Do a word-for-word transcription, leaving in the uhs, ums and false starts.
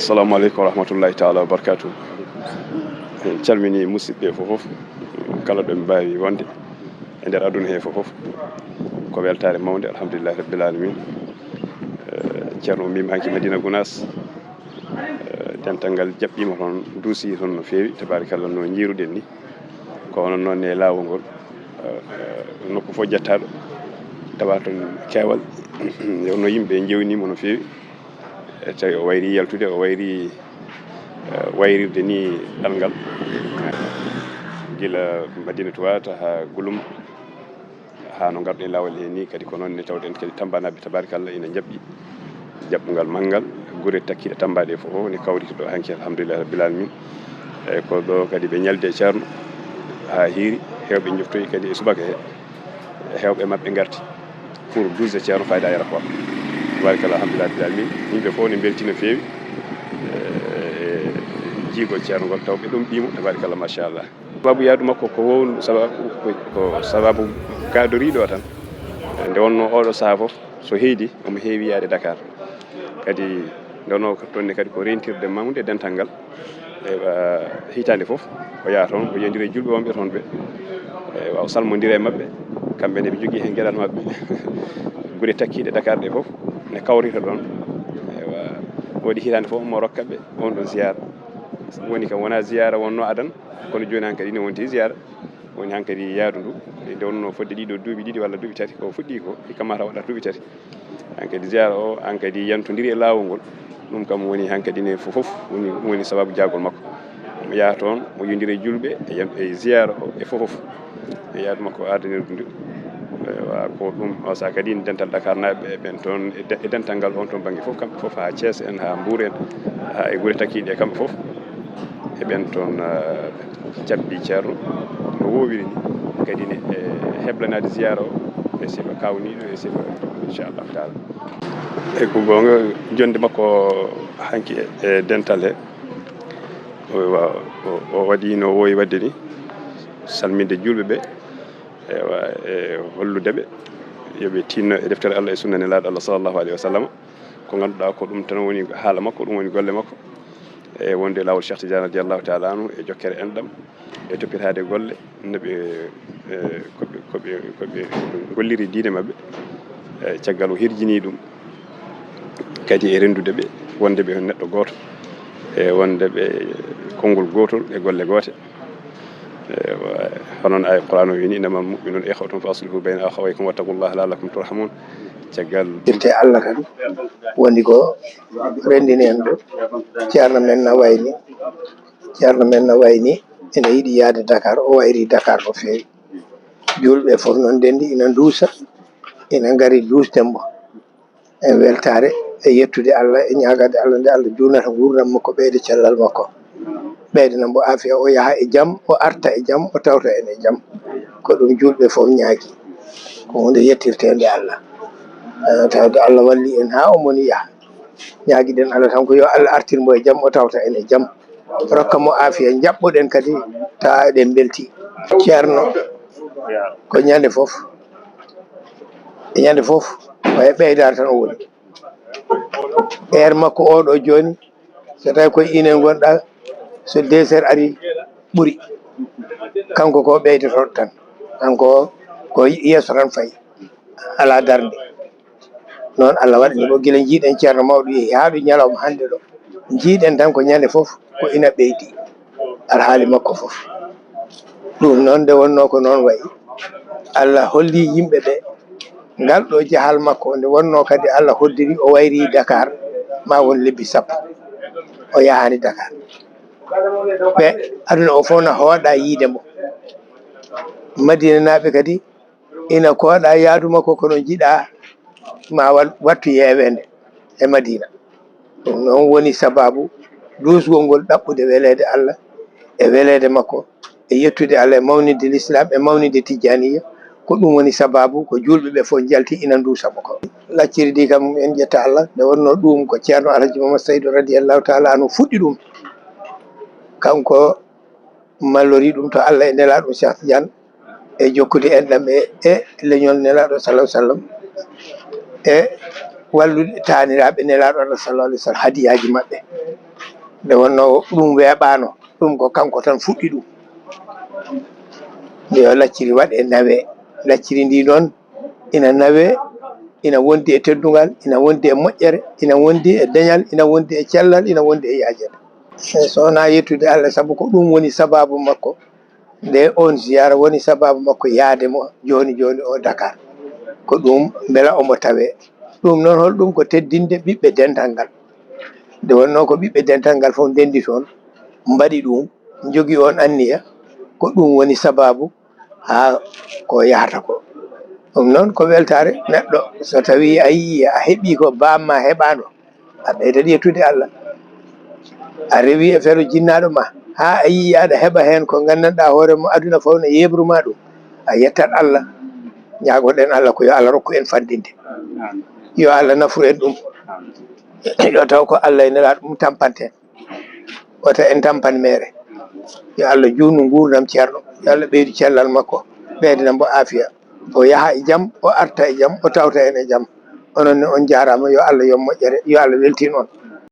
Assalamu aleykum wa rahmatullahi taala wa barakatuh. En calmini musidɓe fof fof, kala ɗo ɓe mbaawi wonde e nder aduna he fof fof. Ko weltaare mawnde, alhamdulillahi rabbil alamin. Eh, Ceerno ummima hanki Madina Gunaas. Eh, dental ngal jaɓɓiima toon, duusi toon no feewi, tabaarakallah, no njiiruɗen ni. Ko onon noon e laawol ngol, eh, nokku fof jettaaɗo, tawa toon keewal. Yo no yimɓe njewnimo no feewi. E tawi o wayri yaltude, o wayri, eh, wayrirde ni ɗalngal. Gila Madinatu Waata haa Gulum, haa no ngarɗen laawol heen ni kadi, ko noon ne tawɗen kadi Tambanaaɓe, tabaarakallah, ina njaɓɓi jaɓɓungal manngal. Gure takkiiɗe Tamba ɗe fof ne kawriti ɗo hanki, alhamdulillahi rabbil alamin. Eeyi, ko ɗo kadi ɓe ñaldi e Ceerno haa hiiri, heewɓe njoftoyi kadi e subaka he. Heewɓe maɓɓe ngarti pour douze Ceerno fayda aéroport. Tabaarakallah, alhamdulillahi rabbil alamin. Yimɓe fof ne mbelti no feewi. Eh, jiigo Ceerno ngol taw ɓe ɗum ɗiimo, tabaarakallah, machallah. Sababu yaadu makko ko wownu, sababu ko, ko sababu gaadoriiɗo tan. Nde wonnoo oɗo sahaa fof, so heydi, omo heewi yaade Dakar. Kadi nde wonnoo toon ne kadi ko rentirde mawnde dental ngal. Ewa, hitaande fof o yaha toon, o yiyondira e julɓe wonɓe toon ɓe. Ewa, o salmondira e maɓɓe, kamɓe ne ɓe njogii heen geɗal maɓɓe. Gure takkiiɗe Dakar ɗe fof ne kawrita ɗoon. Ewa, waɗi hitaande fof omo rokka ɓe on ɗon ziyaara. Woni kam wonaa ziyaara wonnoo adan, kono jooni hankadi ne wonti ziyaara. Woni hankadi yaadu ndu, nde wonnoo fodde ɗiɗo duuɓi ɗiɗi walla duuɓi tati ko fuɗɗi ko, hikka mata waɗata duuɓi tati. Hankadi ziyaara o, hankadi yantondiri e laawol ngol. Ɗum kam woni hankadi ne fof, fof woni, ɗum woni sababu jaagol makko. Mo yaha toon, mo yondira e julɓe, e yan-, e ziyaara o, e fof, fof. E yaadu makko aadanirdu ndu. Ewa, ko ɗum, o saha kadi dental Dakar naaɓe ɓen toon, e de-, e dental ngal on toon bannge fof, kamɓe fof, haa Thiès en, haa Mbour en, haa e gure takkiiɗe kamɓe fof. Eɓen toon, eh, jaɓɓi Ceerno no woowiri ni, kadi ne, eh, heblanaade ziyaara o e sifa kaawniiɗo, e sifa, inchallahu taala. E ko goonga, jonnde makko hanki e, e dental he, o, o, o waɗi no o woowi waɗde ni, salminde juulɓe ɓe, ewa, e hollude ɓe yo ɓe tinno e deftere Allah e sunna Nelaaɗo Allah, sallallahu alayhi wa sallam. Ko ngannduɗaa ko ɗum tan woni haala makko, ɗum woni golle makko. E wonde laawol Cheikh Tidiane radiyallahu taala anhu, e jokkere enɗam, e toppitaade golle no ɓe, e, ko ɓe, ko ɓe, ko ɓe ngolliri diine maɓɓe, e caggal o hirjini ɗum kadi e renndude ɓe, wonde ɓe neɗɗo gooto, e wonde ɓe konngol gootol e golle goote. Ewa, hono no aaya Qur'aan o wiyi ni, "Innamal mu'minuuna ikhwatun fa aslihu bayna akhawaykum wattaqullaha la'allakum turhamun." Caggal irte Allah kadi woni ko renndini en ɗo. Ceerno men na wayni, Ceerno men na wayni, ina yiɗi yaade Dakar, o wayri Dakar no feewi. Juulɓe fof noon ndenndi ina nduusa, ina ngari duusde mbo. E weltaare, e yettude Allah, e ñaagaade Allah nde Allah juunata nguurndam makko, ɓeyda cellal makko, ɓeydana mbo aafiya, o yaha e jam, o arta e jam, o tawta en e jam. Ko ɗum juulɓe fof ñaagi. Ko huunde yettirteende Allah. Eh, tawde Allah walli en haa o moni yaha. Ñaagiɗen Allah tan ko yo Allah artir mbo e jam, o tawta en e jam. Rokka mo aafiya, njaɓɓoɗen kadi, tawa eɗen mbelti. Ceerno, ko ñande fof, e ñande fof, ko e ɓeydaare tan o woni. Heure makko oo ɗoo jooni, so tawii koye inen ngonɗaa, so deux heures arii, ɓuri. Kanko ko ɓeydotooɗo tan. Kanko ko yeeso tan fayi. Alaa darnde. Noon Allah waɗani mo gila njiiɗen Ceerno Mawɗo yehi haa ɗo ñalawma hannde ɗo. Njiiɗen tan ko ñande fof ko ina ɓeydi. Alhaali makko fof. Ɗum noon nde wonnoo ko noon wayi. Allah holli yimɓe ɓe ngal ɗo jahal makko nde wonnoo kadi Allah hoddiri o wayri Dakar ma won lebbi sappo. O yahaani Dakar. Ɓe aduna o fof na hooɗa yiide mo. Madinanaaɓe kadi ina kooɗa yaadu makko kono njiɗa ma wa-, wattu yeeweende e Madina. Ɗum noon woni sababu duusgol ngol ɗaɓɓude weleede Allah e weleede makko e yettude Allah e mawninde Lislaam e mawninde Tijjaaniya. Ko ɗum woni sababu ko juulɓe ɓe fof njalti ina nduusa mo ko. Lacciri ndi kam en ƴetta Allah, nde wonnoo ɗum ko Ceerno Alhaji Mamad Saydu radiyallahu taala anhu fuɗɗi ɗum. Kanko mallori ɗum to Allah e Nelaaɗo Cheikh Tidiane, e jokkude enɗam e, e leñol Nelaaɗo sallallahu alaihi wasallam, e wallude taaniraaɓe Nelaaɗo Allah sallallahu alaihi wasallam, hadiyaaji maɓɓe. Nde wonnoo ɗum weeɓaano, ɗum ko kanko tan fuɗɗi ɗum. Nde yo lacciri waɗe nawe, lacciri ndi noon ina nawe, ina wondi e teddungal, ina wondi e moƴƴere, ina wondi e deñal, ina wondi e cellal, ina wondi e yaajere. E so wonaa yettude Allah, sabu ko ɗum woni sabaabu makko. Nde oon ziyaara woni sabaabu makko yahde mo jooni jooni o Dakar. Ko ɗum mbela omo tawee. Ɗum noon hol ɗum ko teddinde ɓiɓɓe dental ngal. Nde wonnoo ko ɓiɓɓe dental ngal fof ndenndi toon, mbaɗi ɗum, njogii oon anniya, ko ɗum woni sabaabu haa ko yahata ko. Ɗum noon ko weltaare neɗɗo, so tawii a yii a heɓii ko baamma heɓaano, a ɓeydat yettude Allah. A rewi e fero jinnaaɗo ma, haa a yii aɗa heɓa heen ko nganndanɗaa hoore mo aduna fof ne yeebruma ɗum, a yettat Allah. Ñaagoɗen Allah ko yo Allah rokku en fanɗinde. Yo Allah nafru en ɗum. Yo taw ko Allah e Nelaaɗo mum tampanten. Wata en tampan meere. Yo Allah juutnu nguurndam Ceerno. Yo Allah ɓeydu cellal makko. Ɓeydana mbo aafiya. O yaha e jam, o arta e jam, o tawta en e jam. Onon ne on njaaraama. Yo Allah yoɓ moƴƴere. Yo Allah weltin on.